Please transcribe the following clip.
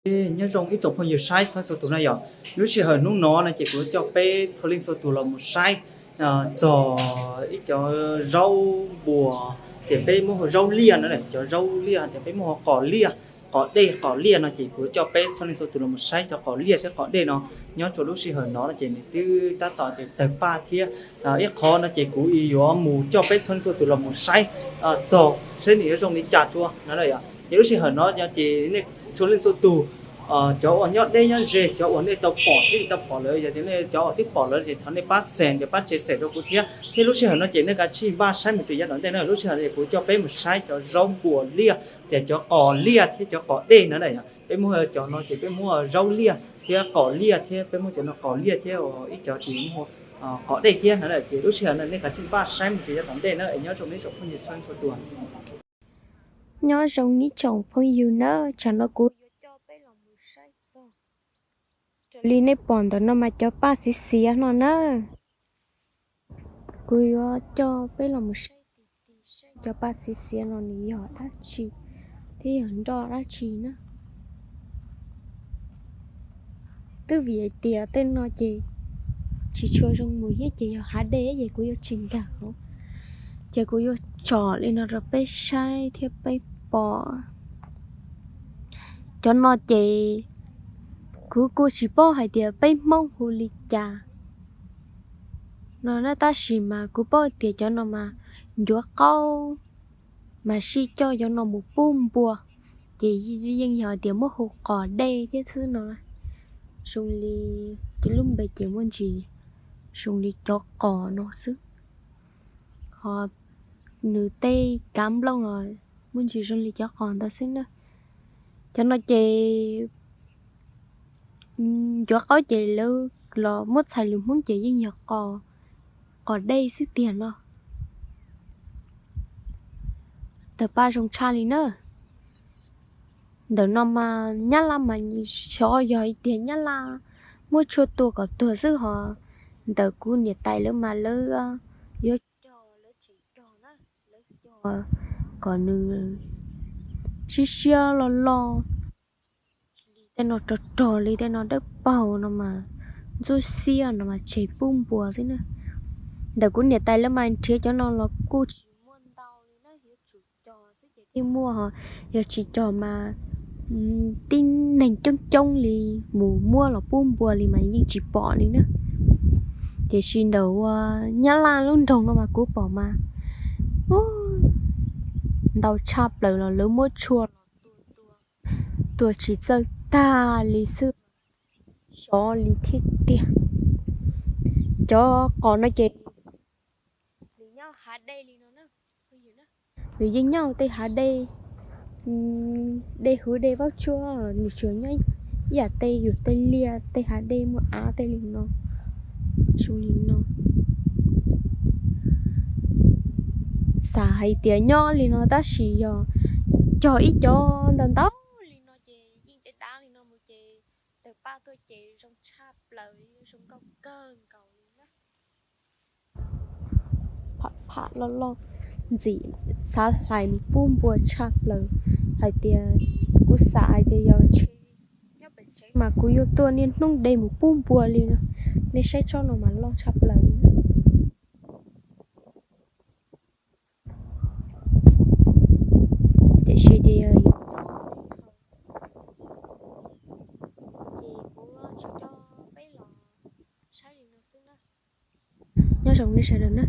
Nyob zoo ib tsoom phooj ywg saib txhua leej txhua tus na yom. Lub sij hawm hnub no no ces kuv coj peb txhua leej txhua tus los mus saib txog ib cov zaub npua, ces peb muab hu zaub liaj no, cov zaub liaj ces peb muab hu qos liaj, qos dej qos liaj no ces kuv coj peb txhua leej txhua tus los mus saib cov qos liaj thiab qos dej no. Nyob rau lub sij hawm no no ces nws twb tab tom tias tawg paj thiab. Ib qhov no ces kuv yuav mus coj peb txhua leej txhua tus los mus saib txog seb nws yuav zoo li cas rua no yom. Ces lub sij hawm no ces nej txhua leej txhua tus, cov uas nyob deb nyob ze, cov uas nej tau pom thiab tsis tau pom lawm, yog tias nej cov uas twb pom lawm ces thov nej pab share, pab share rau kuv thiab. Thiab lub sij hawm no ces nej kav tsij npaj saib mus rau yav tom ntej na. Lub sij hawm no ces kuv coj peb mus saib cov zaub npua liaj, ces cov qos liaj thiab cov qos dej no na yom. Peb muab cov no ces peb muab zaub liaj thiab qos liaj thiab peb muab cov no qos liaj thiab ib cov ces muab qos dej thiab no na. Ces lub sij hawm no nej kav tsij npaj saib mus rau yav tom ntej na es nyob zoo ib tsoom phooj ywg txhua leej txhua tus. Nyob zoo ib tsoom phooj ywg na, tsam no kuv yuav coj peb los mus saib txog, raws li nej pom ntawm no mas cov paj xiv xiav no na. Kuv yuav coj peb los mus saib ti ti saib cov paj xiv xiav no nws yog dab tsi thiab yog nroj dab tsi na. Twb vim hais tias tej no ces tsis tshua zoo mus thiab ces yog hav dej ces kuv yuav tsis nkag hauv. Ces kuv yuav tsom li no rau peb saib thiab peb pom. Cov no ces kuv kuj tsis paub hais tias peb Hmoob hu li cas no na, tab sis mas kuv paub tias cov no mas ncuav qaub, mas sij coj cov no mus pub npua, ces yeej yog tias muab hu qos dej thiab xwb no. Zoo li cov lub npe ces muaj ntsis zoo li cov qos no xwb, ho nws tej kav nplooj los muaj ntsis zoo li cov qos ntawd xwb na. Cov no ces ncuav qaub ces lawv los muab txhais lus Hmoob ces yeej yog qos, qos dej xwb tiag no. Tawg paj zoo tshaj li na. Ntawm no mas Nyab Laj mas xyov yog tias Nyab Laj muab tshuaj tua kom tuag xwb ho ntawm kuv niam tais lawv mas lawv yuav cog, lawv tseem cog na, lawv cog kom nws siab siab loj loj li tej no, rog rog li tej no, dawb paug no mas ntxuab xiab no mas tseg pub npua xwb na. Ntawm kuv niam tais lawv mas nrhiav cov no los kuj tsis muaj ntau li na, yuav tsum cog xwb ces thiaj muaj ho, yog tsis cog mas tib neeg coob coob li mus muab los pub npua li mas yeej tsis pom li na. Tiam sis ntawm ua Nyab Laj lub nroog no mas kuv pom mas ntau tshaj plaws los lawv muab tshuaj los tua tsis txawj tag li xwb, xyov li thiab tiag. Cov qos no ces nws nyob hav dej li no, nws yeej nyob tej hav dej, dej huv dej vaub tshuaj los nws tsuas nyob ib yam tej yus tej liaj tej hav dej muaj av tej li no, zoo li no. Xav hais tias nyob li no tab sis yog cog ib cov ntau ntau li no ces yeej dav dav li no mus ces tawg paj tuaj ces zoo tshaj plaws li, zoo nkauj kawg nkaus li na. Pham pham loj loj ntxim xav hlais mus pub npua tshaj plaws. Hais tias kuv xav hais tias yog nyob pem tsev mas kuv yuav tuaj niaj hnub de mus pub npua li no. Nej saib tsob no mas loj tshaj plaws li na. Tiam sis tias yog ces kuv tsuas coj peb los saib li no xwb na. Nyob zoo nej sawv daws na.